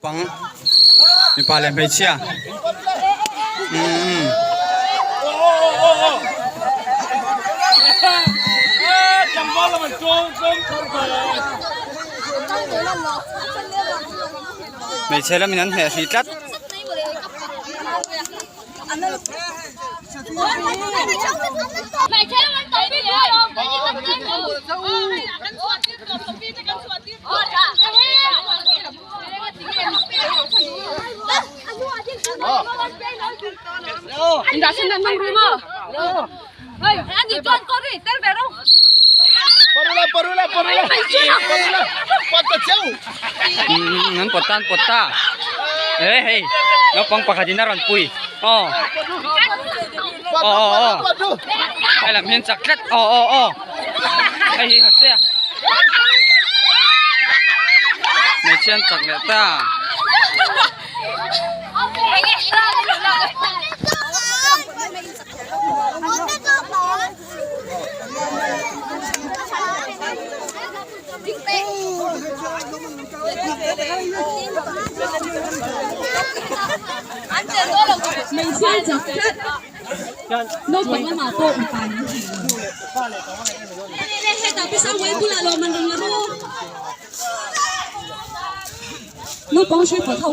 Pang mipa leh hmeichhia umm. Hmeichhe lamin an hneh hrih tlat. Umm an pawt ta an pawt ta e hei naupang pakhat in a rawn pui aw aw aw aw hei lam hian chak tlat aw aw aw hei hi Hosea hmeichhia an chak leh ta. Hmeichhia chak tlat naupang lamah pawh mipa an thei lo. Hetah pisa uai bulah lawm an rawn la ru. Naupang hre pawt ho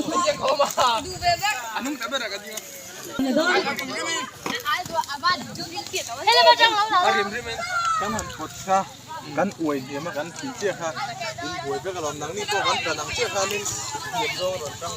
kha. Kan uai hniam a kan thih chiah kha in buai vek alawm nangni pawh kan tlan ang chiah khanin hniam zawng a rawn tang.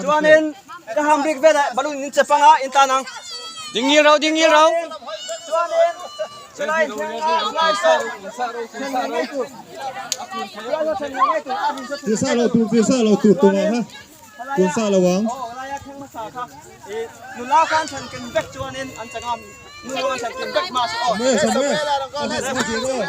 Chuanin ka ham bik velah balloon in che panga in tan ang. Ding ngil rau ding ngil rau. Chuanin chulai chulai saw then ngei ngei tur. Chulai saw then ngei ngei tur. Ti sa lo tur ti sa lo tur tumah kha tun sa lo ang. Aw laia thleng hmasa kha i nula khan then ken vek chuanin an changam nu an then ken vek hma chu aw. Same same a khat same aw.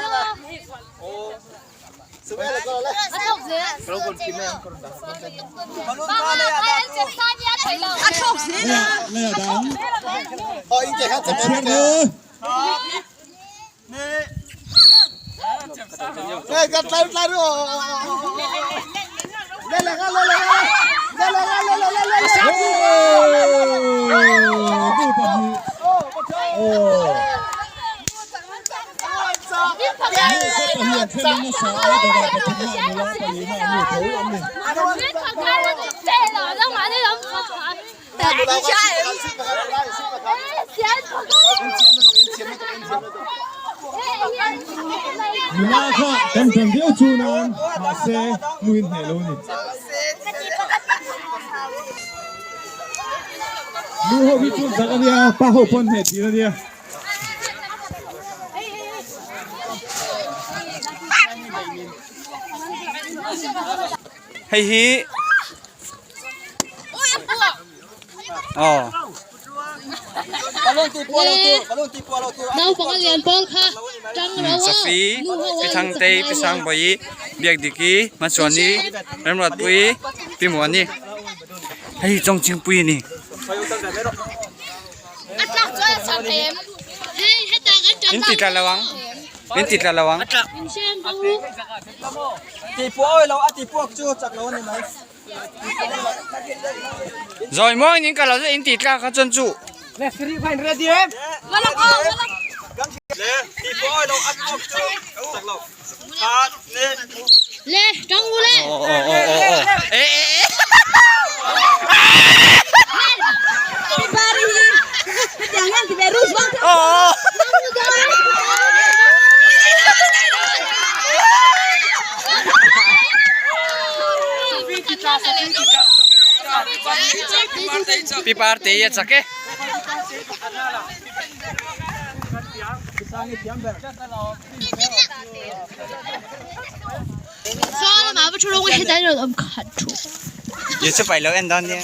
Nula kha kan tan viau chu nan mahse nuin hneh lo a ni. Nu ho hi chu zak a nia, pa ho pawh an hneh thin a nia. Hei hi aw Safi Pi Thangtei Pi Sangbawi Biakdiki Hmachhuani Remruatpuii Pi Muani hei hi Chawngchingpui a ni. In ti tla lo ang in ti tla lo ang. Zawi muangin in kal lo in ti tla kha chuan chu. Aw aw aw aw aw eh eh eh. Aw. Pi Parte hi a chak e. Youtube ah i lo en dawn nia.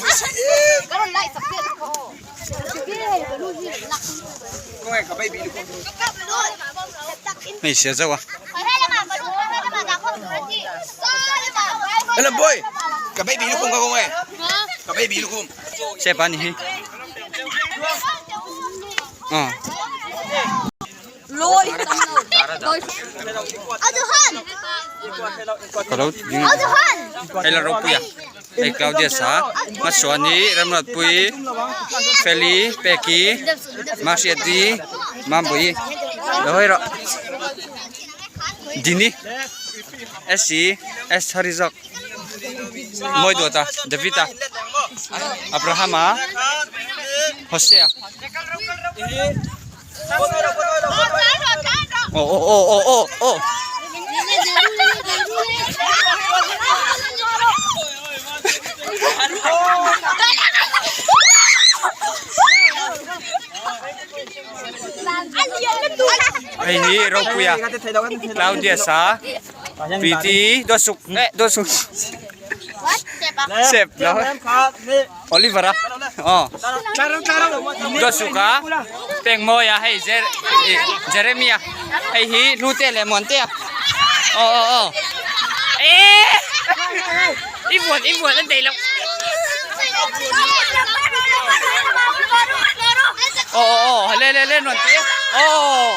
Hmeichhia zauh a. Step a ni hi. Aw. Ka lo ding hei la ropui a hei Claudius a Hmasuani Remruatpui Feli Peki Mahriati Mambawi lo hawi rawh Dini Esi S Hari zawk Mawiduata David-a Abraham-a Hosea. Aw aw aw aw aw aw. Hei hi Ropuia Claudius a Preeti Dawsuk eh Dawsuk Sep lo. Oliver a aw Dawsuk a Pengmawi a hei Jer ih Jeremy a hei hi Hlute leh Muante a aw aw aw eee i vuan i vuan a daih loh aw aw aw le le le nuam tih e aw.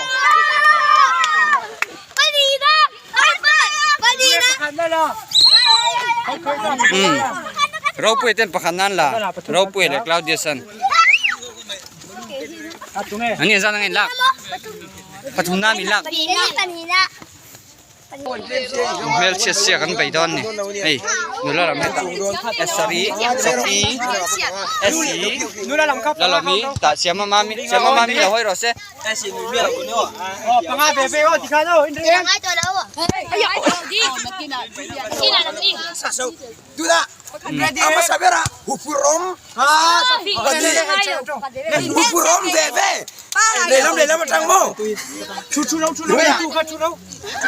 Umm Ropuia ten pakhat nan la Ropuia leh Claudius an an ni zan ang in lak pathum nan min lak hmelchhiat siak an bei dawn ni hei nula lam hetah Esari Sophie Esi Lalawmi tah Siama mami Siama mami lo hawi rawh se.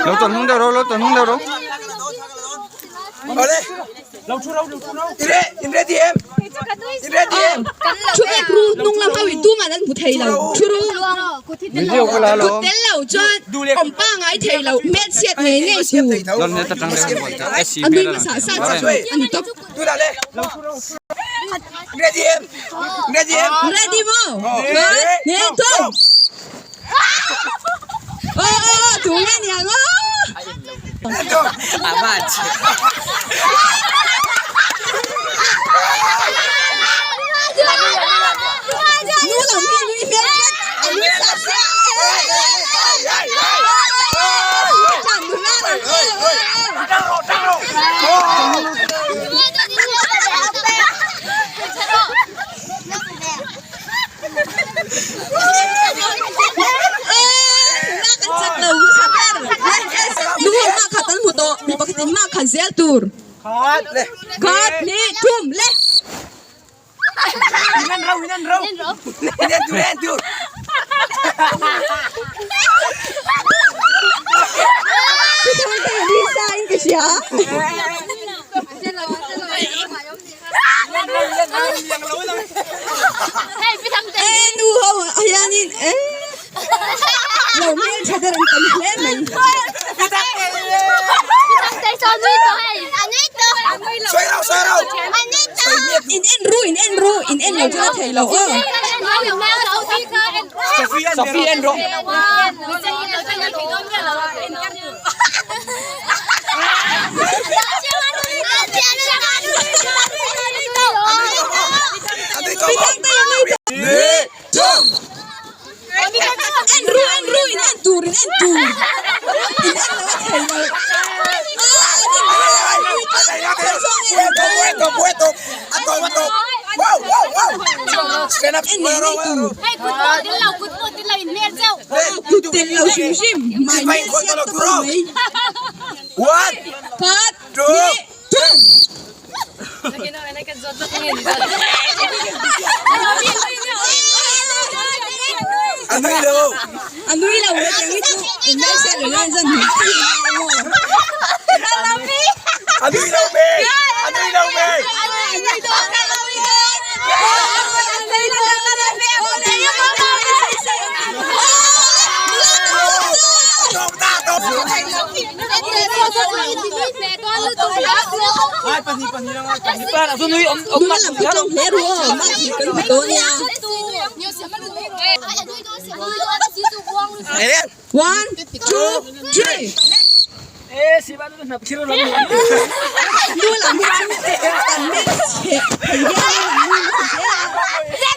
Lo tuan hnung deuh rawh lo tuan hnung deuh rawh. Thu ek ru hnung lam ho in tumah an hmu thei lo thu ru kut tel lo chuan awm pangai thei lo hmelchhiat ngei ngei tur a nui hmasa sa chak a ni tawp. Ready maw? One, two, Aw aw aw tu nge niang aw. Nu lam hi nui hmel tlat a nui sa sa Tlan nula lam aw aw Zel tur khat hnih thum le E nu ho ah hianin e lo hmeltha der an tam hle mai. In en ru in en ru in en lo chu la thei lo aw. Sophie en rawh. En ru en ru in en tur in en tur in en lo a thei lo En nei nei tur Kut tel lo hrim hrim mai hmel chhiat tawp a ni mai. Khat, hnih, thum. A nui lo hetiang hi chu in hmel chhiat lo lai chuan hmeichhia a ni maw? Nula lam hi ṭawng hle ru aw, mahni kan hmu dawn nia. One, two, three. Nu lam hi chu an hmelchhe thei viau a, an nui nasa hle a.